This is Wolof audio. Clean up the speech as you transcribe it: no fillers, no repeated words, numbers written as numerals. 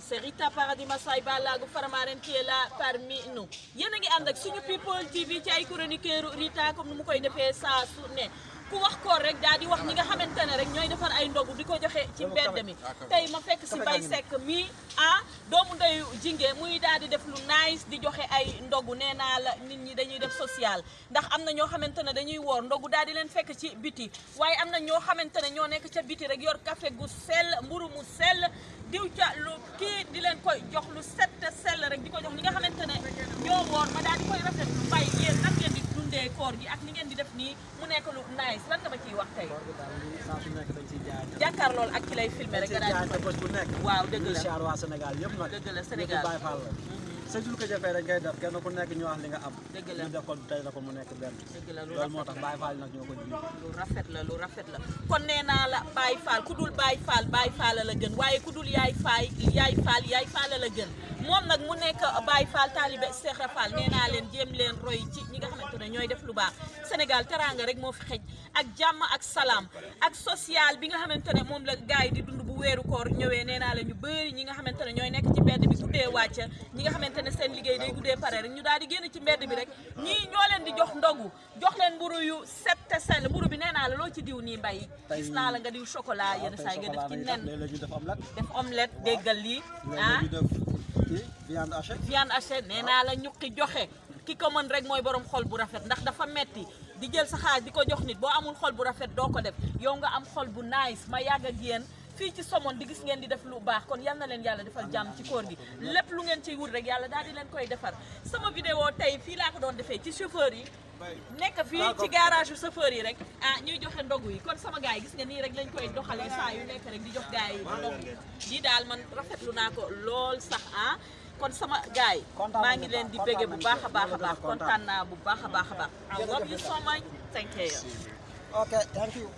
c'est Rita Paradis Massaye Balago Faramaren qui est là parmi nous yéen a ngi ànd ak suñu People TV ci ay chroniqueur Rita comme ni mu koy defee saa su ne ku wax koor rek daal di wax ñi nga xamante ne rek ñooy defar ay ndogu di ko joxe ci mbedd mi tey ma fekk si Baye Seck mi doomu ndeyu jinge muy daal di def lu nice di joxe ay ndogu nee naa la nit ñi dañuy def social ndax am na ñoo xamante ne dañuy woor ndogu daal di leen fekk ci biti waaye am na ñoo xamante ne ñoo nekk ca biti rek yor café gu sell mburu mu sell diw ca lu kii di leen koy jox lu set sell rek di ko jox ñi nga xamante ne ñoo woor ma daal di koy rafet lu mbay yéen nag ngeen di dundee koor gi ak ni ngeen di def nii mu nekk lu nice lan nga ma ciy wax tey jàkkaar lool ak ki lay filmé rek nga daal di bés bu nekk waaw dëgg la siyaar waa Sénégal yëpp nag dëgg la Sénégal Baye Fall la sa jul ko jafee rek ngay def kenn ku nekk ñu wax li nga am dëgg la ñu def ko tey la ko mu nekk benn dëgg la lu loolu moo tax Baye Fall nag ñoo ko jiitu lu rafet la lu rafet la kon nee naa la Baye Fall ku dul Baye Fall la gën waaye ku dul yaay Fall la gën moom nag mu nekk Baye Fall taalibe Cheikh Fall nee naa leen jéem leen roy ci ñi nga xamante ne ñooy def lu baax Sénégal teraanga rek moo fi xëj ak jàmm ak salaam ak social bi nga xamante ne moom la gars yi di dund bu weeru koor ñëwee nee naa la ñu bëri ñi nga xamante ne ñooy nekk ci mbedd bi guddee wàcc ñi nga xamante ne seen liggéey day guddee pare rek ñu daal di génn ci mbedd bi rek ñii ñoo leen di jox ndogu jox leen mburu yu set te sell mburu bi nee naa la loo ci diw nii mbay gis naa la nga diw chocolat yenn saa yi nga def ci nen def omelette déggal lii viande hachée nee naa la ñuqi joxe ki ko mën rek mooy borom xol bu rafet ndax dafa metti di jël sa xaalis di ko jox nit boo amul xol bu rafet doo ko def yow nga am xol bu nice ma yàgg ak yéen fii ci Somone di gis ngeen di def lu baax kon yal na leen yàlla defal jàmm ci koor gi lépp lu ngeen ciy wut rek yàlla daal di leen koy defar sama vidéo tey fii laa ko doon defee ci chauffeur yi nekk fii ci garage yu chauffeur yi rek ñuy joxe ndogu yi kon sama gars yi gis nga nii rek lañ koy doxalee saa yu nekk rek di jox gars yi ndogu yi daal man rafetlu naa ko lool sax kon sama gars yi maa ngi leen di bége bu baax a baax kontaan naa bu baax a baax I love you so much thank you okay thank you